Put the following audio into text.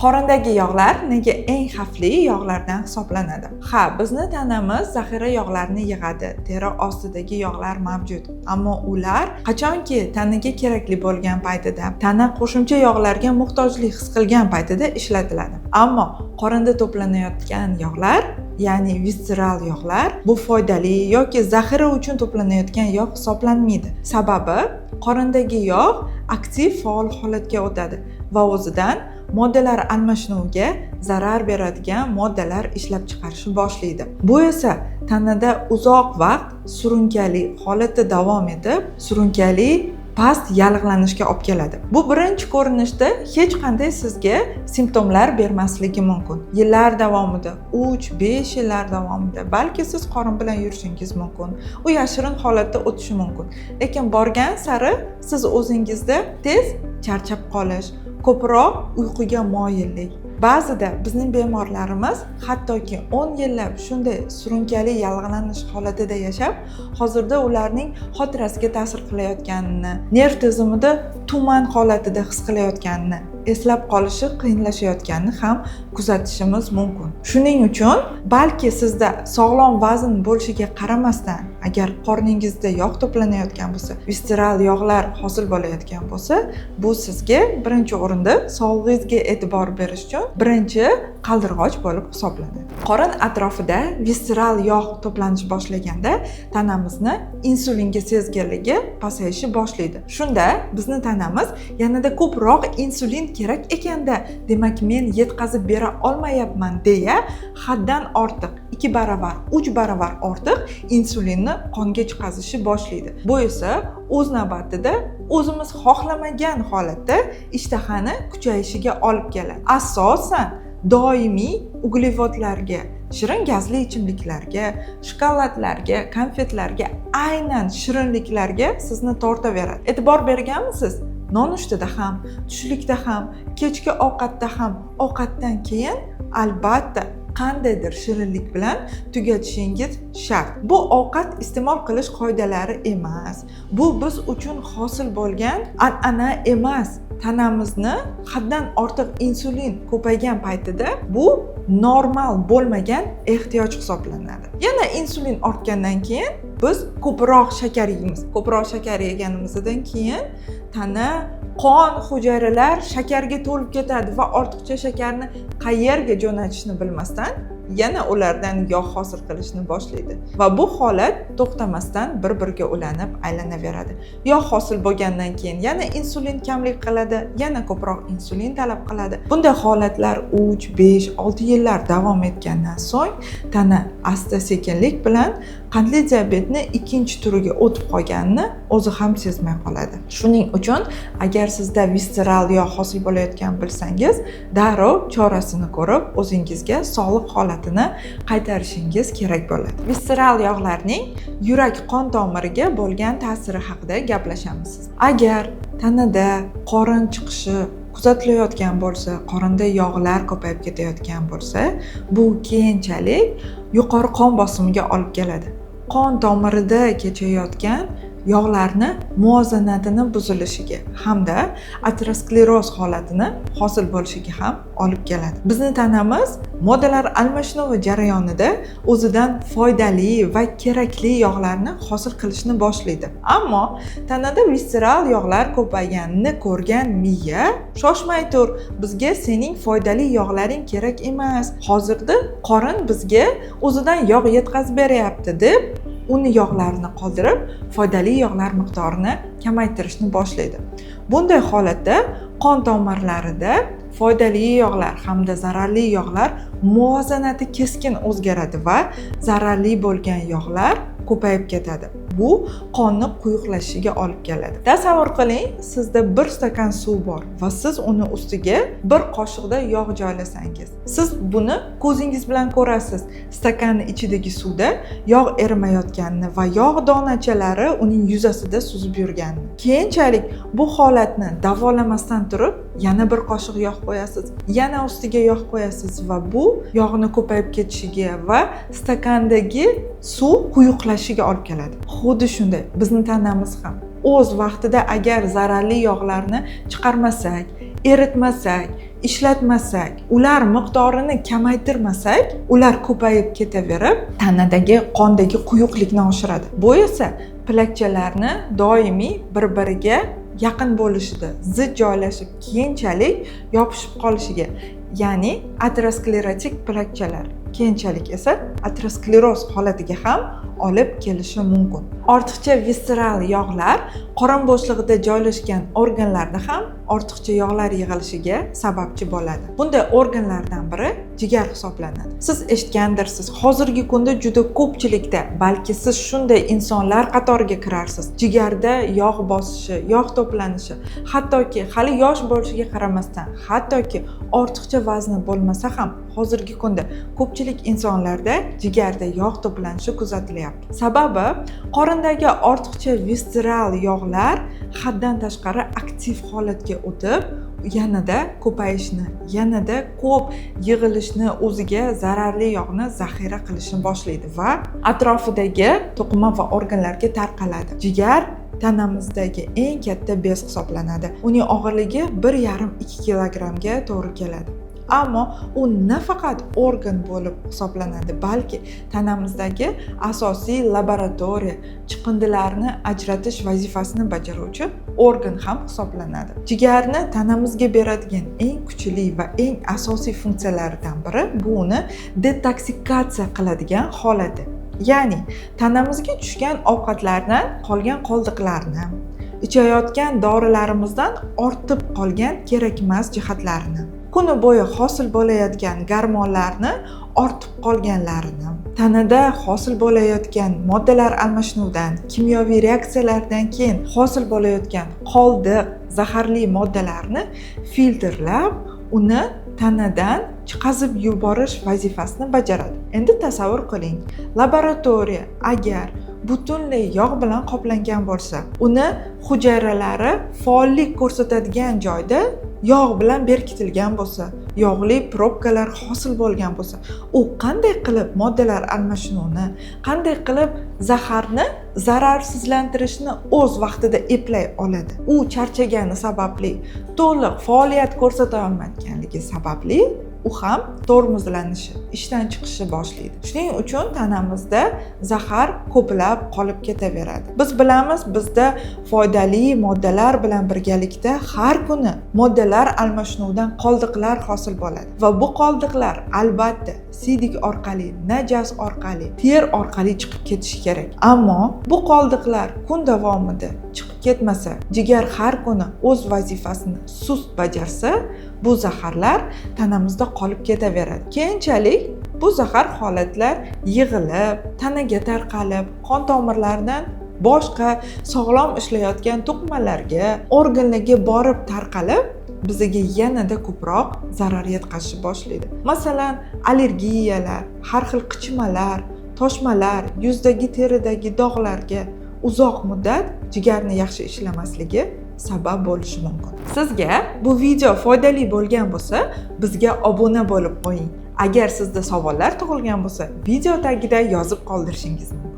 Qorindagi yog'lar nega eng xavfli yog'lardan hisoblanadi? Ha, bizni tanamiz zaxira yog'larni yig'adi, teri ostidagi yog'lar mavjud. Ammo ular qachonki tanaga kerakli bo'lgan paytida, tana qo'shimcha yog'larga muhtojlik his qilgan paytida ishlatiladi. Ammo qorinda to'planayotgan yog'lar, ya'ni visceral yog'lar, bu foydali yoki zaxira uchun to'planayotgan yog' hisoblanmaydi. Sababi qorindagi yog' aktiv faol holatga o'tadi va o'zidan moddalar almashinuviga zarar beradigan moddalar ishlab chiqarishni boshlaydi. Bu esa tanada uzoq vaqt surunkali holatda davom etib, surunkali past yallig'lanishga olib keladi. Bu birinchi ko'rinishda hech qanday sizga simptomlar bermasligi mumkin. Yillar davomida, 3-5 yillar davomida balki siz qorin bilan yurishingiz mumkin. U yashirin holatda o'tishi mumkin. Lekin borgan sari siz o'zingizda tez charchab qolish, ko'proq uyquga moyillik. Ba'zida bizning bemorlarimiz hattoki 10 yillab shunday surunkali yallig'lanish holatida yashab, hozirda ularning xotirasiga ta'sir qilayotganini, nerv tizimida tuman holatida his qilayotganini, eslab qolishi qiyinlashayotganini ham kuzatishimiz mumkin. Shuning uchun balki sizda sog'lom vazn bo'lishiga qaramasdan, agar qorningizda yog' to'planayotgan bo'lsa, visceral yog'lar hosil bo'layotgan bo'lsa, bu sizga birinchi o'rinda sog'lig'ingizga e'tibor berish uchun birinchi qaldirg'och bo'lib hisoblanadi. Qorin atrofida visceral yog' to'planish boshlaganda tanamizni insulinga sezgirligi pasayishi boshlaydi. Shunda bizni tanamiz yanada ko'proq insulin kerak ekanda, demak men yetkazib bera olmayapman deya haddan ortiq 2 baravar, 3 baravar ortiq insulinni qonga chiqazishni boshlaydi. Bu esa o'z navbatida o'zimiz xohlamagan holatda ishtahani kuchayishiga olib keladi. Asosan doimiy uglevodlarga, shirin gazli ichimliklarga, shokoladlarga, konfetlarga, aynan shirinliklarga sizni tortaveradi. E'tibor berganmisiz? Nonushtada ham, tushlikda ham, kechki ovqatda ham, ovqatdan keyin albatta qandaydir shirinlik bilan tugatishingiz shart. Bu ovqat iste'mol qilish qoidalari emas. Bu biz uchun hosil bo'lgan an'ana emas. Tanamizni haddan ortiq insulin ko'paygan paytida bu normal bo'lmagan ehtiyoj hisoblanadi. Yana insulin ortgandan keyin biz ko'proq shakar yeymiz. Ko'proq shakar yeganimizdan keyin tana, qon hujayralar shakarga to'lib ketadi va ortiqcha shakarni qayerga jo'natishni bilmasdan yana ulardan yog' hosil qilishni boshlaydi. Va bu holat to'xtamasdan bir-biriga ulanib aylanaveradi. Yog' hosil bo'lgandan keyin yana insulin kamlik qiladi, yana ko'proq insulin talab qiladi. Bunday holatlar 3, 5, 6 yillar davom etgandan so'ng tana asta-sekinlik bilan qandli diabetni ikkinchi turiga o'tib qolganini o'zi ham sezmay qoladi. Shuning uchun agar sizda visceral yog' hosil bo'layotgan bilsangiz, darrov chorasini ko'rib o'zingizga sog'liq holatini qaytarishingiz kerak bo'ladi. Visceral yog'larning yurak qon tomiriga bo'lgan ta'siri haqida gaplashamiz. Agar tanada qorin chiqishi kuzatilayotgan bo'lsa, qorinda yog'lar ko'payib ketayotgan bo'lsa, bu keyinchalik yuqori qon bosimiga olib keladi. Qon tomirida kechayotgan yog'larni muvozanatini buzilishiga hamda ateroskleroz holatini hosil bo'lishiga ham olib keladi. Bizni tanamiz moddalar almashinuvi jarayonida o'zidan foydali va kerakli yog'larni hosil qilishni boshlaydi. Ammo tanada visceral yog'lar ko'payganini ko'rgan miya shoshmay tur, bizga sening foydali yog'laring kerak emas. Hozirda qorin bizga o'zidan yog' yetkazib beryapti deb uni yog'larini qoldirib, foydali yog'lar miqdorini kamaytirishni boshlaydi. Bunday holatda qon tomirlarida foydali yog'lar hamda zararli yog'lar muvozanati keskin o'zgaradi va zararli bo'lgan yog'lar ko'payib ketadi. Bu qonni quyuqlashishiga olib keladi. Tasavvur qiling, sizda bir stakan suv bor va siz uni ustiga bir qoshiqda yog' joylasangiz. Siz buni ko'zingiz bilan ko'rasiz. Stakanning ichidagi suvda yog' erimayotganini va yog' donachalari uning yuzasida suzib yurganini. Keyinchalik bu holatni davolamasdan turib, yana bir qoshiq yog' qo'yasiz, yana ustiga yog' qo'yasiz va bu yog'ni ko'payib ketishiga va stakandagi suv quyuqlashishiga olib keladi. Xuddi shunday bizni tanamiz ham o'z vaqtida agar zararli yog'larni chiqarmasak, eritmasak, Ishlatmasak, ular miqdorini kamaytirmasak, ular ko'payib ketaverib, tanadagi qondagi quyuqlikni oshiradi. Bu esa plakchalarni doimiy bir-biriga yaqin bo'lishida, zich joylashib, keyinchalik yopishib qolishiga, ya'ni aterosklerotik plakchalar, keyinchalik esa ateroskleroz holatiga ham olib kelishi mumkin. Ortiqcha visseral yog'lar qorin bo'shlig'ida joylashgan organlarda ham ortiqcha yog'lar yig'ilishiga sababchi bo'ladi. Bunday organlardan biri jigar hisoblanadi. Siz eshitgandirsiz, hozirgi kunda juda ko'pchilikda, balki siz shunday insonlar qatoriga kirarsiz, jigarda yog' bosishi, yog' to'planishi, hattoki hali yosh bo'lishiga qaramasdan, hattoki ortiqcha vazni bo'lmasa ham, hozirgi kunda ko'pchilik insonlarda jigarda yog' to'planishi kuzatilyapti. Sababi qorindagi ortiqcha visceral yog'lar haddan tashqari aktiv holatga o'tib, yanada ko'payishni, yanada ko'p yig'ilishni, o'ziga zararli yog'ni zaxira qilishni boshlaydi va atrofidagi to'qima va organlarga tarqaladi. Jigar tanamizdagi eng katta bez hisoblanadi. Uning og'irligi 1,5-2 kilogrammga to'g'ri keladi. Ammo u nafaqat organ bo'lib hisoblanadi, balki tanamizdagi asosiy laboratoriya, chiqindilarni ajratish vazifasini bajaruvchi organ ham hisoblanadi. Jigarni tanamizga beradigan eng kuchli va eng asosiy funksiyalaridan biri bu uni detoksikatsiya qiladigan holati. Ya'ni tanamizga tushgan ovqatlardan qolgan qoldiqlarni, ichayotgan dorilarimizdan ortib qolgan kerakmas jihatlarini, kuni bo'yi hosil bo'layotgan gormonlarni ortib qolganlarini, tanada hosil bo'layotgan moddalar almashinuvidan, kimyoviy reaksiyalardan keyin hosil bo'layotgan qoldiq, zaharli moddalarni filtrlab, uni tanadan chiqazib yuborish vazifasini bajaradi. Endi tasavvur qiling, laboratoriya agar butunlay yog' bilan qoplangan bo'lsa, uni hujayralari faollik ko'rsatadigan joyda yog' bilan berkitilgan bo'lsa, yog'li probkalar hosil bo'lgan bo'lsa, u qanday qilib moddalar almashinuvini, qanday qilib zaharni zararsizlantirishni o'z vaqtida eplay oladi? U charchagani sababli, to'liq faoliyat ko'rsata olmayotganligi sababli u ham tormozlanishi, ishdan chiqishni boshlaydi. Shuning uchun tanamizda zahar ko'plab qolib ketaveradi. Biz bilamiz, bizda foydali moddalar bilan birgalikda har kuni moddalar almashinuvidan qoldiqlar hosil bo'ladi va bu qoldiqlar albatta siydik orqali, najas orqali, ter orqali chiqib ketishi kerak. Ammo bu qoldiqlar kun davomida chiqib ketmasa, jigar har kuni o'z vazifasini sust bajarsa, bu zaharlar tanamizda qolib ketaveradi. Keyinchalik bu zahar holatlar yig'ilib, tanaga tarqalib, qon tomirlaridan boshqa sog'lom ishlayotgan to'qimalarga, organlarga borib tarqalib, bizga yanada ko'proq zarar yetkazishni boshlaydi. Masalan, allergiyalar, har xil qichimalar, toshmalar, yuzdagi teridagi dog'larga uzoq muddat jigarni yaxshi ishlamasligi sabab bo'lishi mumkin. Sizga bu video foydali bo'lgan bo'lsa, bizga obuna bo'lib qo'ying. Agar sizda savollar tug'ilgan bo'lsa, video tagida yozib qoldirishingiz mumkin.